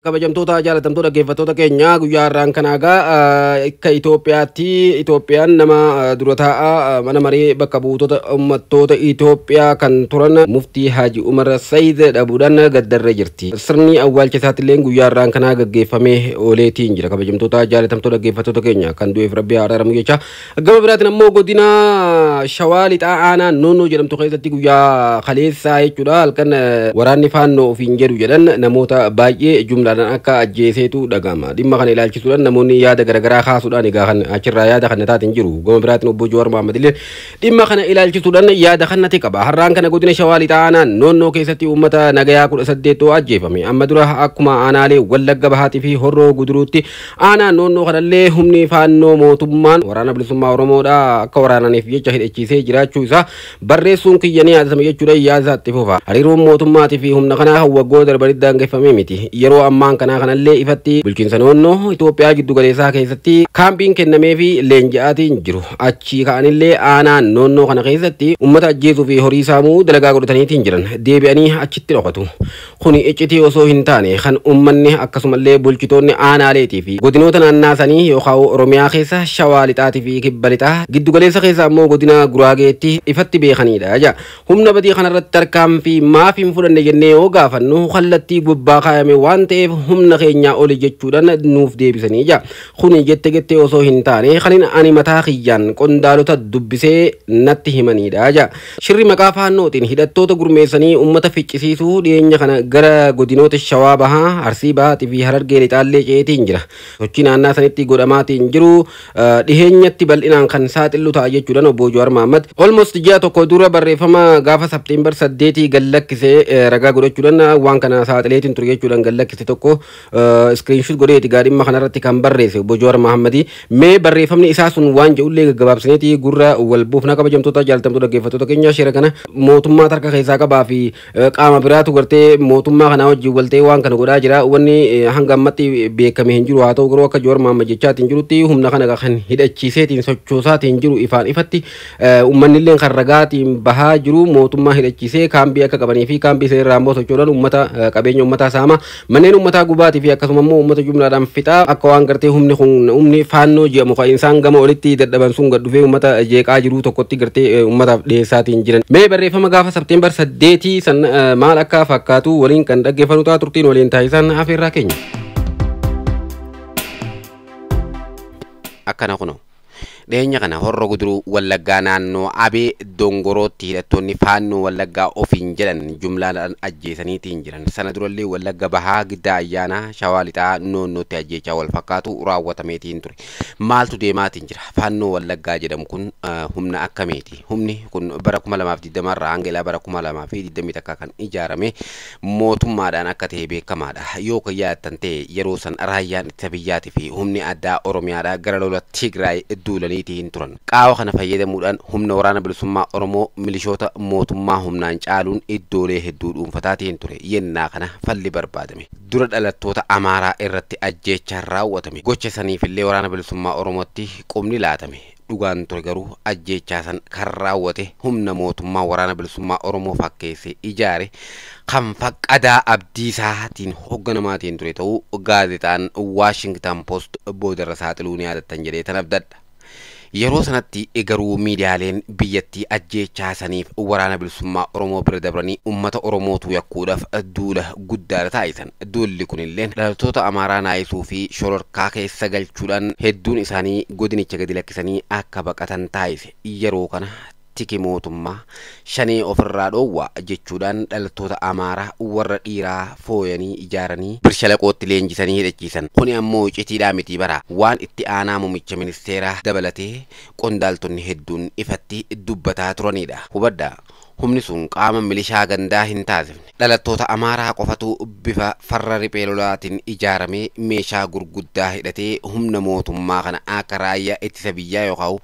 Kabajamtoota jaalatamtoota dhaggeeffattoota keenya guyyaa har'aan kana egaa akka Itoophiyaatti Itoophiyaan nama dura taa'aa mana maree bakka buutota uummattoota Itoophiyaa kan turan Muftii Haaji Umar Sayid dhabuudhaan gaddarra jirti. Sirni awwaalcha isaatiillee guyyaa har'aan kanaa gaggeeffamee ooleetiin jira. Kabajamtoota jaalatamtoota dhaggeeffattoota keenya kan du'eef Rabbi haa araaramu jecha. Gama biraatiin ammoo godina Shawaa Lixaa Aanaa Noonnoo jedhamtu keessatti guyyaa kaleessaa jechuudha halkan waraanni faannoo ofiin jedhu jedhan namoota baay'ee jumlaadhaan akka ajjeeseetu dhagama. Dhimma kana ilaalchisuudhaan namoonni yaada garaagaraa kaasuudhaan egaa kan achirraa yaada kana taatiin jiru. Gama biraatiin obbo Jawaar Mohaammed illee dhimma kana ilaalchisuudhaan yaada kanatti qaba. Har'aan kana godina Shawaa Lixaa Aanaa Noonnoo keessatti uummata nagayaa 18 ajjeefame. Amma dura akkuma aanaalee Wallagga Bahaatii fi Horroo Guduruutti aanaa Noonnoo kanallee humni faannoo mootummaan waraana bilisummaa Oromoodhaa akka waraananiif jecha hidhachiisee jiraachuu isaa barreessuun kiyya ni yaadatama jechuudha yaada isaatti fufa. Hariiroon mootummaatii fi humna kanaa waggoota darbanitti daangeffamee miti. Yeroo ammaan kanaa kanallee ifatti bulchiinsa noonnoo Itoophiyaa giddu galeessaa keessatti kaampiin kennamee fi leenji'aatiin jiru. Achii ka'anillee aanaa noonnoo kana keessatti uummata ajjeesuu fi horii saamuu dalagaa godhataniitiin jiran deebi'anii achitti dhokatu. Kuni iccitii osoo hin taane kan uummanni akkasumallee bulchitoonni aanaaleetii fi godinoota naannaasanii yookaan Oromiyaa keessa Shawaa Lixaatii fi Kibba Lixaa giddu galeessa keessa ammoo godina Guraageetti ifatti beekanidha jedha. Humna badii kanarratti tarkaanfii maaf hin fudhanne jennee yoo gaafannu kallattii gubbaa kaayame waan ta'eef humna keenyaa oli jechuudhaan nuuf deebisanii jedha. Kuni jette jettee osoo hin taane kan ani mataa kiyyaan qondaalota dubbisee natti himanidha jedha. Shirri maqaa faannootiin hidhattoota gurmeessanii uummata ficcisiisuu dhiyeenya kana gara godinoota Shawaa Bahaa, Arsii Bahaatii fi Harargee Lixaallee ceetiin jira. Sochii naannaa sanitti godhamaatiin jiru dhiheenyatti bal'inaan kan saaxilu ta'a jechuudhaan obbo Jawaar Mohaammed almost ji'a tokko dura barreeffama gaafa September 8 gallakkisee ragaa godhachuudhaan waan kana saaxileetiin ture jechuudhaan gallakkise tokko screenshot godheeti gaa dhimma kanarratti kan barreesse obbo Jawaar Mohaammed. Mee barreeffamni isaa sun waan jedhullee gaggabaabsineeti gurra wal buufna. Kabajamtoota jaalatamtoota dhaggeeffattoota keenya shira kana mootummaa tarka keessaa qabaa fi qaama biraatu gartee mootummaa kanaa wajjin waltee waan kana godhaa jira. Wanni hanga ammatti beekame hin jiru haa ta'u garuu akka Jawaar Mohaammed jechaatiin jirutti humna kana kan hidhachiiseetiin sochoosaatiin jiru ifaan ifatti uummanni illee kan ragaatiin bahaa jiru mootummaa hidhachiisee kaambii akka qabanii fi kaambii seerraa immoo sochoodhaan uummata qabeenya uummataa saama manneen uummataa gubaatii fi akkasuma immoo uummata jumlaadhaan fixaa akka waan gartee humni kun humni faannoo jedhamu kan isaan gama olitti dadhaban sun gad dhufee uummata jeeqaa jiru tokkotti gartee uummataaf dhiyeessaatiin jiran. Mee barreeffama gaafa September 8 san maal akka fakkaatu waliin kan dhaggeeffannu ta'a turtiin waliin taasisan afeerraa keenya. Akkana kunoo. Dhiyeenya kana Horroo Guduruu Wallaggaa naannoo Abee Dongorootti hidhattoonni faannoo Wallaggaa ofiin jedhan jumlaadhaan ajjeesaniitiin jiran. Sana durallee Wallagga Bahaa Giddaa Ayyaanaa Shawaa Lixaa Noonnootti ajjeechaa wal fakkaatu raawwatameetiin ture. Maaltu deemaatiin jira? Faannoo Wallaggaa jedhamu kun humna akkamiiti? Humni kun bara 2020 irraa hanga ilaa bara 2021 kan ijaarame mootummaadhaan akka ta'e beekamaadha. Yoo kan yaadatan ta'e yeroo san raayyaan ittisa biyyaatii fi humni addaa Oromiyaadhaa gara lola Tigraay duulanii turan. Qaawa kana fayyadamuudhaan humna waraana bilisummaa Oromoo milishoota mootummaa humnaan caaluun iddoolee hedduu dhuunfataatiin ture. Yennaa kana falli barbaadame. Dura dhalattoota Amaaraa irratti ajjeechaan raawwatame. Gocha saniifillee waraana bilisummaa Oromootti qubni laatame. Dhugaan ture garuu ajjeechaa san kan raawwate humna mootummaa waraana bilisummaa Oromoo fakkeessee ijaare kan Faqqadaa Abdiisaatiin hoogganamaatiin ture ta'uu gaazexaan Washington Post boodarra saaxiluu ni yaadattan jedhee tan abdadha. Yeroo sanatti garuu miidiyaaleen biyyattii ajjeechaa saniif waraana bilisummaa Oromoo bira dabranii uummata Oromootu yakkuudhaaf duula guddaadha taasisan. Duulli kunillee dhalattoota Amaaraa naayisuu fi shororkaa keessa galchuudhaan hedduun isaanii godinicha gadi lakkisanii akka baqatan taasise. Yeroo kana tiki mootummaa shanee ofirraa dhoowwaa jechuudhaan dhalattoota Amaaraa warra dhiiraa fooyanii ijaaranii birshalaqootti leenjisanii hidhachiisan. Kuni ammoo icitiidhaa miti bara waan itti aanaa muummicha ministeeraa dabalatee qondaaltonni hedduun ifatti dubbataa turanidha. Hubadhaa. Humni sun qaama milishaa gandaa hin taasifne. Dhalattoota Amaaraa qofatu bifa farra riphee lolaatiin ijaaramee meeshaa gurguddaa hidhatee humna mootummaa kana akka raayyaa ittisa biyyaa yookaan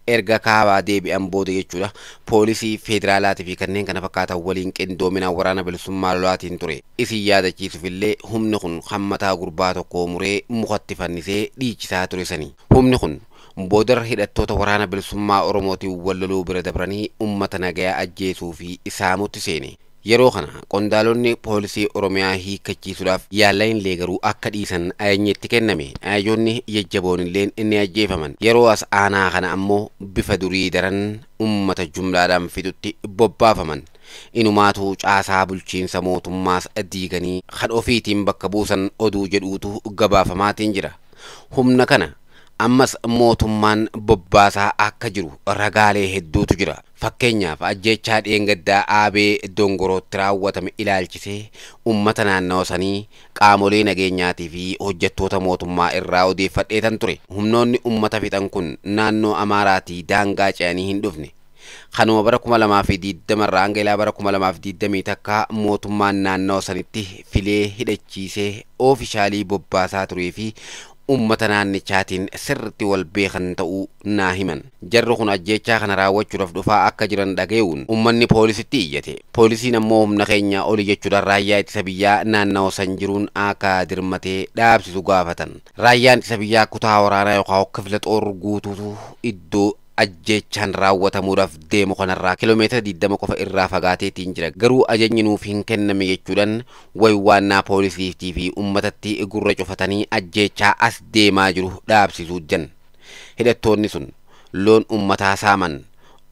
erga kaabaa deebi'an booda jechuudha. Poolisii federaalaatii fi kanneen kana fakkaatan waliin qindoominaan waraana bilisummaa lolaatiin ture. Isin yaadachiisuufillee humni kun hammataa gurbaa tokko muree mukatti fannisee dhiichisaa ture sanii. Humni kun boodarra hidhattoota waraana bilisummaa Oromootiin wal loluu bira dabranii uummata nagayaa ajjeesuu fi saamutti seene. Yeroo kana qondaalonni poolisii Oromiyaa hiikkachiisuudhaaf yaalan illee garuu akka dhiisan ajajni itti kenname. Ajajoonni jajjaboon illee inni ajjeefaman. Yeroo as aanaa kana ammoo bifa durii daran uummata jumlaadhaan fixutti bobbaafaman. Inumaatu caasaa bulchiinsa mootummaas diiganii kan ofiitiin bakka buusan oduu jedhuutu gabaafamaatiin jira. Humna kana ammas mootummaan bobbaasaa akka jiru ragaalee hedduutu jira. Fakkeenyaaf ajjeechaa dheengaddaa Aabee Dongorootti raawwatame ilaalchisee uummata naannoo sanii qaamolee nageenyaatii fi hojjettoota mootummaa irraa odeeffadheetan ture. Humnoonni uummata fixan kun naannoo Amaaraatii daangaa ce'anii hin dhufne. Kanuma bara 2020 irraa hanga ilaa bara 2021 mootummaan naannoo sanitti filee hidhachiisee oofishaalii bobbaasaa turee fi uummata naannichaatiin sirriitti wal beekan ta'uu naa himan. Jarri kun ajjeechaa kana raawwachuudhaaf dhufaa akka jiran dhaga'uun uummanni poolisitti iyyate. Poolisiin ammoo humna keenya oli jechuudhaan raayyaa ittisa biyyaa naannoo san jiruun akka dirmatee dhaabsisu gaafatan. Raayyaan ittisa biyyaa kutaa waraanaa yookaan kifla xoor guutuutu iddoo ajjeechaan raawwatamuudhaaf deemu kanarraa kiiloomeetira 20 qofa irraa fagaateetiin jira. Garuu ajajni nuuf hin kenname jechuudhaan waywaannaa poolisiitii fi uummatatti gurra cufatanii ajjeechaa as deemaa jiru dhaabsisuu jan. Hidhattoonni sun loon uummataa saaman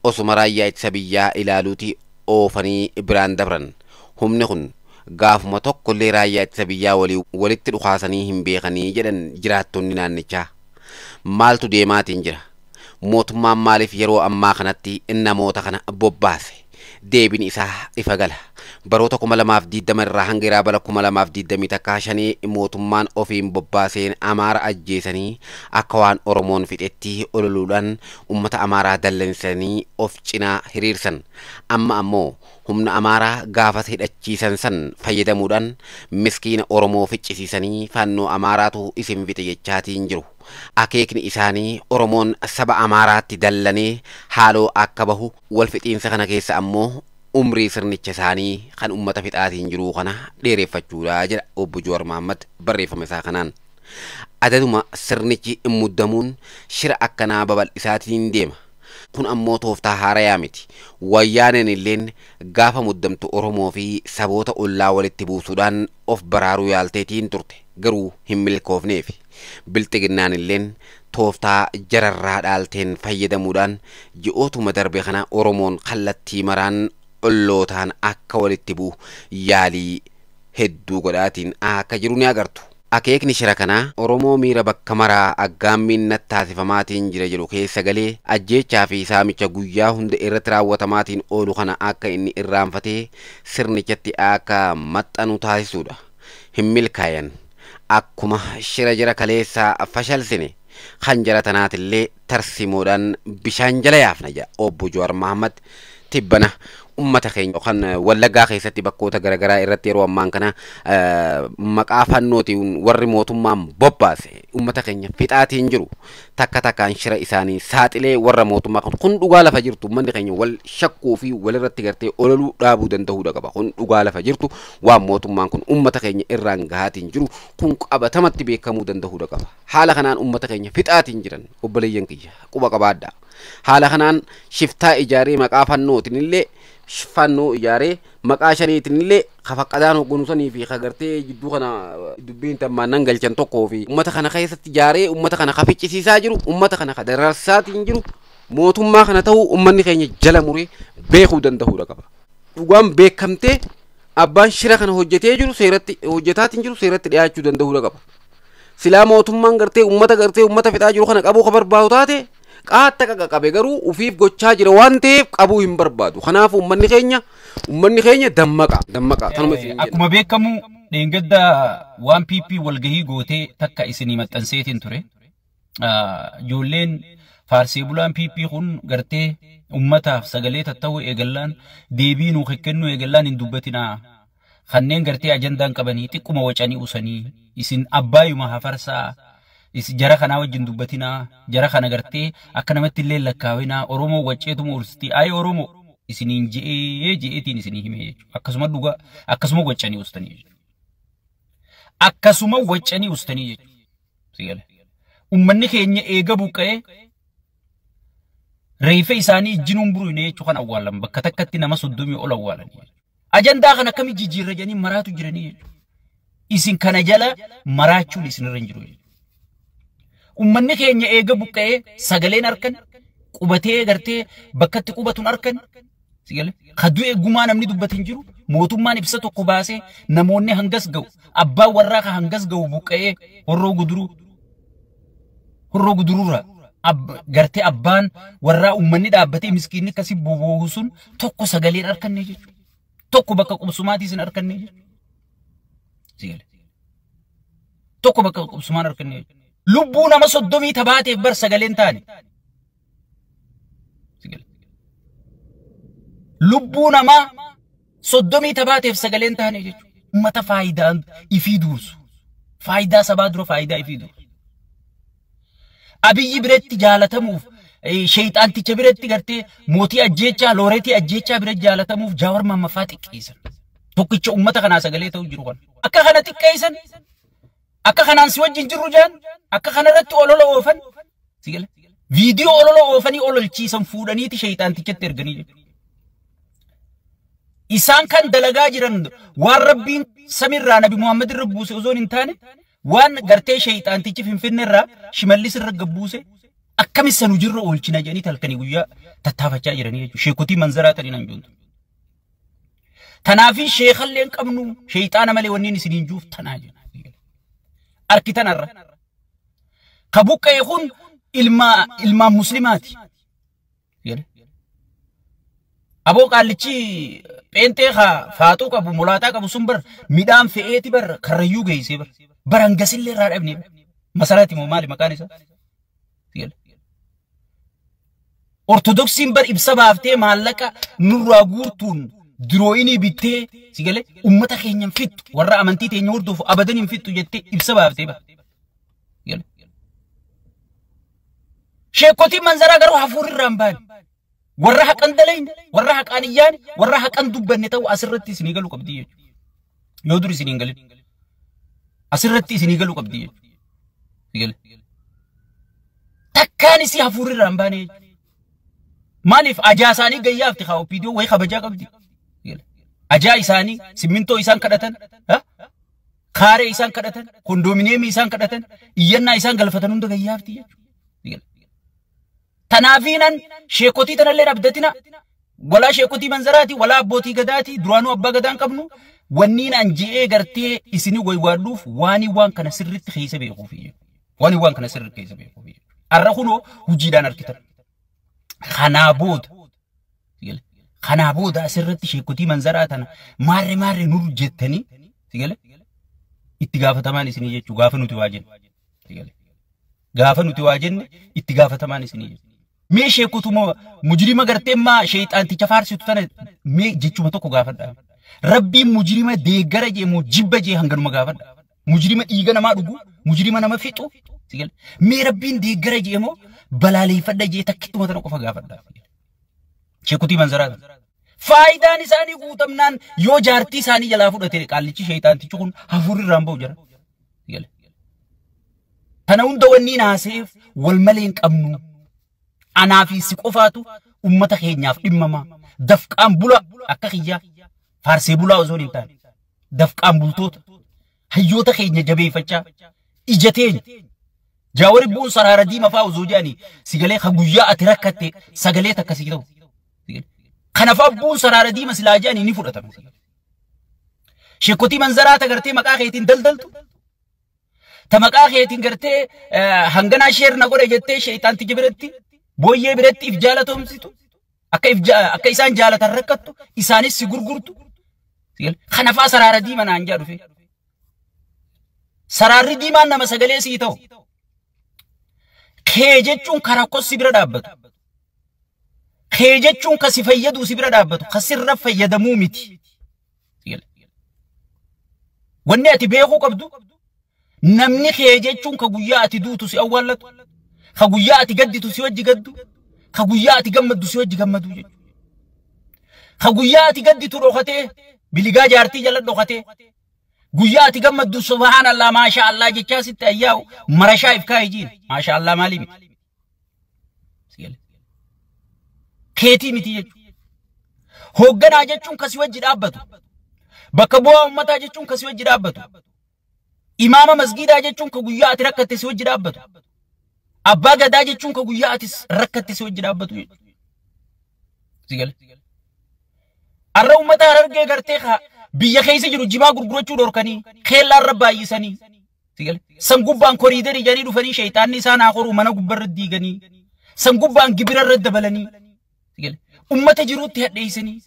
osuma raayyaa ittisa biyyaa ilaaluuti oofanii biraan dabran. Humni kun gaafuma tokkollee raayyaa ittisa biyyaa walitti dhukaasanii hin beekanii jedhan jiraattonni naannichaa. Maaltu deemaatiin jira? Mootummaan maaliif yeroo ammaa kanatti namoota kana bobbaase? Deebiin isaa ifa gala. Baroota 2020 irraa hanga irraa bara 2021 shanii mootummaan ofiin bobbaaseen Amaara ajjeesanii akka waan Oromoon fixetti ololuudhaan uummata Amaaraa dallansanii of cinaa hiriirsan. Amma ammoo humna Amaaraa gaafas hidhachiisan san fayyadamuudhaan miskiina Oromoo ficcisiisanii fannoo Amaaraatu isin fixe jechaatiin jiru. Akeekni isaanii Oromoon saba Amaaraatti dallanee haaloo akka bahu wal fixiinsa kana keessa ammoo umrii sirnicha isaanii kan uummata fixaatiin jiru kana dheereffachuudha jedha obbo Jawaar Mahaammad barreeffama isaa kanaan. Adaduma sirnichi muddamuun shira akkanaa babal'isaatiin deema. Kun ammoo tooftaa haarayaa miti. Wayyaaneen illeen gaafa muddamtu Oromoo fi saboota ollaa walitti buusuudhaan of baraaruu yaalteetiin turte. Garuu hin milkoofneefi. Bilxiginnaan illeen tooftaa jararraa dhaalteen fayyadamuudhaan ji'ootuma darbe kana Oromoon kallattii maraan ollootaan akka walitti bu'u yaalii hedduu godhaatiin akka jiru ni agartu. Akeekni shira kanaa Oromoo miira bakka maraa aggaammiin nattaasifamaatiin jira jedhu keessa galee ajjeechaa fi saamicha guyyaa hunda irratti raawwatamaatiin oolu kana akka inni irraanfatee sirnichatti akka maxxanu taasisuudha. Hin milkaayan. Akkuma shira jara kaleessaa fashalsine kan jara tanaatillee tarsimoodhaan bishaan jala yaafna jedha obbo Jawaar Mahaammad tibbana uummata keenya kan Wallaggaa keessatti bakkoota garaagaraa irratti yeroo ammaan kana maqaa fannootiin warri mootummaan bobbaase uummata keenya fixaatiin jiru. Takka takkaan shira isaanii saaxilee warra mootummaa kun dhugaa lafa jirtu uummanni keenya wal shakkuu fi walirratti gartee ololuu dhaabuu danda'uudha qaba. Kun dhugaa lafa jirtu waan mootummaan kun uummata keenya irraan gahaatiin jiru kun qabatamatti beekamuu danda'uudha qaba. Haala kanaan uummata keenya fixaatiin jiran obboleeyyan kiyya quba qabaadha. Haala kanaan shiftaa ijaaree maqaa fannootiin illee fannoo ijaaree maqaa shaniitiin illee kafaqqadaan hoogganusanii fi kagartee jidduu kana dubbiin tammaannan galchan tokkoo fi uummata kana keessatti ijaaree uummata kana kaficcisiisaa jiru uummata kana kadararsaatiin jiru mootummaa kana ta'uu uummanni keenya jala muree beekuu danda'uudha qaba. Dhugaan beekamtee abbaan shira kana hojjetee jiru seeratti hojjetaatiin jiru seeratti dhiyaachuu danda'uudha qaba. Silaa mootummaan gartee uummata fixaa jiru kana qabuu ka barbaadu taate qaatta qaqqabe garuu ufiif gochaa jira waan ta'eef qabuu hin barbaadu. Kanaaf uummanni keenya dammaqa. Tanuma isin jedha. Akkuma beekamu dheengadda waan PP walgahii gootee takka isinii maxxanseetiin ture. Ijoolleen faarsee bulaan PP kun gartee uummataaf sagalee tatta'uu eegallaan deebii nuu kennuu eegallaan hin dubbatinaa. Kanneen gartee ajandaan qabanii xiqquma wacanii usanii isin abbaayuma hafarsaa. Jara kanaa wajjin dubbatinaa jara kana gartee akka namatti illee lakkaawinaa Oromoo wacceetuma ursitii ayi Oromoo isiniin je'ee je'eetiin isinii himee jechuudha. Akkasuma dhugaa akkasuma waccanii ustanii jechuudha. Akkasuma waccanii ustanii jechuudha. Uummanni keenya eega buqqa'ee reefa isaanii ijjinuun buruine jechuudha kan awwaalan bakka takkatti nama 30 ol awwaalan. Ajandaa kana akkami jijjiirra jedhanii maraatu jiranii jechuudha. Isin kana jala maraachuun isinirra hin jiru jechuudha. Uummanni keenya eega buqqa'ee sagaleen harkan qubatee gartee bakkatti qubatuun harkan kadu'e gumaa namni dubbatu hin jiru. Mootummaan ibsa tokko baasee namoonni hangas ga'u abbaan warraa ka hangas ga'u buqqa'ee horroo guduruurra gartee abbaan warraa uummanni dhaabbatee miskiinni akkasii boboohu sun tokko sagaleen harkanne jechuudha. Tokko bakka qubsumaatii isin harkanne jechuudha. Tokko bakka qubsumaan harkanne jechuudha. Lubbuu nama 30 tabaateef bar sagaleen taane. Lubbuu nama 30 tabaateef sagaleen taane jechuudha. Uummata faayidaan ifii dursu. Faayidaa sabaa dura faayidaa ifii dursu. Abiyyi biratti jaalatamuuf sheexaanticha biratti gartee mootii ajjeechaa looreetii ajjeechaa biratti jaalatamuuf Jawaar Mohaammed xiqqeessan. Tokkicha uummata kanaa sagalee ta'u jiru kana. Akka kana xiqqeessan, akka kanaan si wajjin jirru jaan, akka kanarratti olola oofan, viidiyoo olola oofanii ololchiisan fuudhaniiti sheexaantichatti erganii jechuudha. Isaan kan dalagaa jiran waan Rabbiin samiirraa Nabi Muhammad irra buuse osoo hin taane waan gartee sheexaantichi Finfinneerraa Shimallis irra gabbuuse akkamis sanu jirra oolchina jedhanii halkanii guyyaa tattaafachaa jiranii jechuudha. Sheekotii manzaraa ta'anii nan joontu. Tanaafi sheekallee hin qabnu sheexaana malee wanni isiniin juuf tanaa jira. Arkitanarra. Ka buqqa'e kun ilmaan muslimaati. Aboo qaallichi pheenxee faaxuu qabu mulaataa qabu sun bar midhaan fe'eeti bar karrayyuu geessee bar bar hangasillee irraa dhabne masaraati moo maali maqaan isaa? Ortodoksiin bar ibsa baaftee maallaqa nurraa guurtuun dirooyinii bittee sigalee uummata keenya hin fixxu warra amantii teenya hordofu abadan hin fixxu jettee ibsa baaftee bar. Sheekotiin manzaraa garuu hafuurri irraa hin baane. Warra haqan dalayne, warra haqaan iyyaane, warra haqan dubbanne ta'u asirratti isinii galuu qabdi jechuudha. Yoo dur isinii hin galin. Asirratti isinii galuu qabdi jechuudha. Takkaan isii hafuurri irraa hin baane jechuudha. Maaliif ajaa isaanii gayyaafti haa opiidiyoo wayii kabajaa qabdi. Ajaa isaanii simmintoo isaan kadhatan, kaaree isaan kadhatan, kondoominiyeemii isaan kadhatan, iyyannaa isaan galfatan hunda gayyaafti jechuudha. Tanaafiinan sheekotii tanallee abdatina walaa sheekotii manzaraati walaa abbootii gadaati duraanuu abbaa gadaan qabnu wanniin an je'ee gartee isinii waywaadhuuf waanii waan kana sirriitti keessa beekuufi waanii waan kana sirriitti keessa beekuufi arra kunoo hojiidhaan argitan. Kanaa booda asirratti sheekotii manzaraa tana maarre maarre nur jettanii itti gaafatamaan isinii jechuu gaafa nuti waa jenne. Gaafa nuti waa jenne itti gaafatamaan isinii jechuu. Mee sheekotuma mujrima gartee maa sheexaanticha faarsitu tana mee jechuma tokko gaafadha. Rabbiin mujrima deeggara jee moo jibba jee hanganuma gaafadha. Mujrima dhiiga namaa dhugu, mujrima nama fixu. Mee Rabbiin deeggara jee moo balaaleeffadha jee takkittuma tana qofa gaafadha. Sheekotii manzaraa tana. Faayidaan isaanii guutamnaan yoo jaartii isaanii jalaa fudhate qaallichi sheexaantichi kun hafuurri irraan ba'u jira. Tana hunda wanni naaseef wal malee hin qabnu. Anaa fi si qofaatu uummata keenyaaf dhimmama. Dafqaan bula akka kiyyaa faarsee bulaa osoo hin taane. Dafqaan bultoota hayyoota keenya jabeeffachaa ija teenya. Jaawari bu'uun saraara diimaa fa'aa osoo jedhanii sigalee ka guyyaa ati rakkatte sagalee takka si ta'u. Kanaaf abbuun saraara diimaa silaa jedhanii ni fudhatama. Sheekotii manzaraa tagartee maqaa keetiin daldaltu. Ta maqaa keetiin gartee hanganaa sheerna godhe jettee sheexaanticha biratti booyyee biratti if jaalatomsitu akka isaan jaalatan rakkattu isaanis si gurgurtu. Kanaafaa saraara diimaa naan jaa dhufe. Saraarri diimaan nama sagalee sii ta'u. Kee jechuun karaa kos si bira dhaabbatu. Kee jechuun ka si fayyadu si bira dhaabbatu. Ka sirra fayyadamuu miti. Wanni ati beekuu qabdu namni kee jechuun ka guyyaa ati duutu si awwaallatu, ka guyyaa ati gadditu si wajji gaddu, ka guyyaa ati gammaddu si wajji gammadu jechuudha. Ka guyyaa ati gadditu dhokatee biligaa jaartii jala dhokatee guyyaa ati gammaddu subhaanallah maasha Allah jechaa sitti ayyaa'u marashaa if kaa'ee jiin maasha Allah maalii miti. Keetii miti jechuudha. Hoogganaa jechuun ka si wajji dhaabbatu. Bakka bu'aa uummataa jechuun ka si wajji dhaabbatu. Imaama masgiidaa jechuun ka guyyaa ati rakkatte si wajji dhaabbatu. Abbaa gadaa jechuun ka guyyaa ati rakkatte si wajji dhaabbatu jechuudha. Sigale. Arra uummata Harargee gartee biyya keessa jiru jimaa gurgurachuu dhorkanii keellaa irra baay'isanii. Sigale. San gubbaan koriidarii jedhanii dhufanii sheeyxaanni isaan haa horuu mana gubbarra diiganii. San gubbaan gibira irra dabalanii. Sigale. Uummata jiruutti hadheessanii.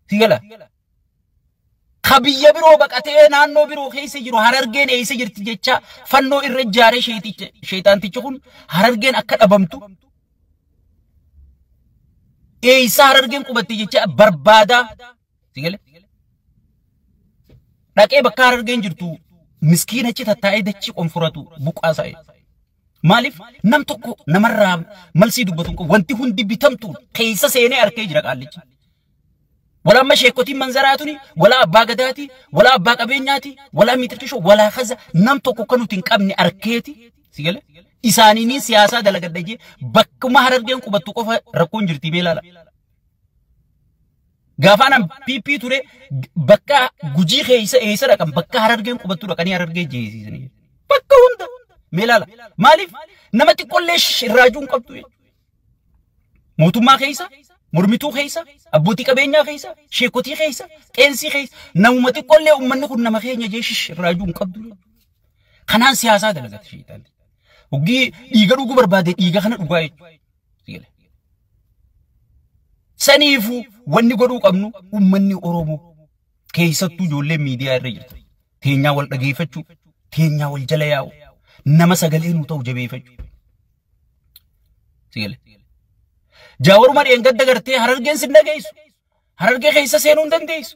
Sigala. Ka biyya biroo baqatee naannoo biroo keessa jiru Harargeen eessa jirti jecha fannoo irra ijaaree sheexaantichi kun Harargeen akka dhabamtu eessa Harargeen qubatte jecha barbaadaa. Sigale. Dhaqee bakka Harargeen jirtu miskiina achi tattaa'ee dachii qonfuratu buqqaa isaa. Maaliif nam tokko namarraa malsii dubbatu wanti hundi bitamtu keessa seenee arkee jira qaallichi. Wala amma sheekotiin manzaraatuni, wala abbaa gadaati, wala abbaa qabeenyaati, wala miitirkishoo, wala kaza nam tokko kan nuti hin qabne arkeeti. Sigale. Isaaniin siyaasaa dalagadha jee bakkuma Harargeen qubattu qofa rakkoon jirti mee ilaala. Gaafaan an PP ture bakka Gujii keessa eessa dhaqan bakka Harargeen qubattu dhaqanii Harargee jeesisanii. Bakka hunda mee ilaala. Maaliif nama xiqqoollee irraajuu hin qabdu jechuudha. Mootummaa keessa, mormituu keessa, abbootii qabeenyaa keessa, sheekotii keessa, qeensii keessa namuma xiqqoollee uummanni kun nama keenya jee irraajuu hin qabdu jechuudha. Kanaan siyaasaa dalagata sheetaan. Hoggii dhiiga dhuguu barbaade dhiiga kana dhugaa jechuudha. Saniifuu wanni godhuu qabnu uummanni Oromoo keessattuu ijoollee miidiyaa irra jirtu. Teenyaa wal dhageeffachuu, teenyaa wal jala yaa'u, nama sagalee nuu ta'u jabeeffachuu. Sigale. Jaawaruma dheengadda gartee Harargeen sin dhageessu. Harargee keessa seenuu hin dandeessu.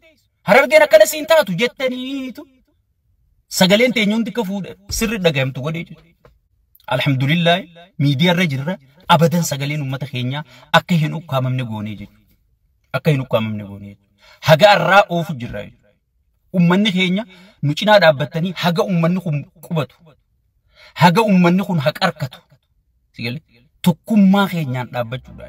Harargeen akkana siin taatu jettaniitu sagaleen teenya hundi akka fuudhe sirri dhagayamtu godhee jiru. Alhamdulillah miidiyaa irra jirra abadan sagaleen uummata keenyaa akka hin ukkaamamne goonee jechuudha. Akka hin ukkaamamne goonee jechuudha. Haga irraa oofu jirra jechuudha. Uummanni keenya nu cinaa dhaabbattanii haga uummanni kun qubatu. Haga uummanni kun haqa harkatu. Sigale tokkummaa keenyaan dhaabbachuudha.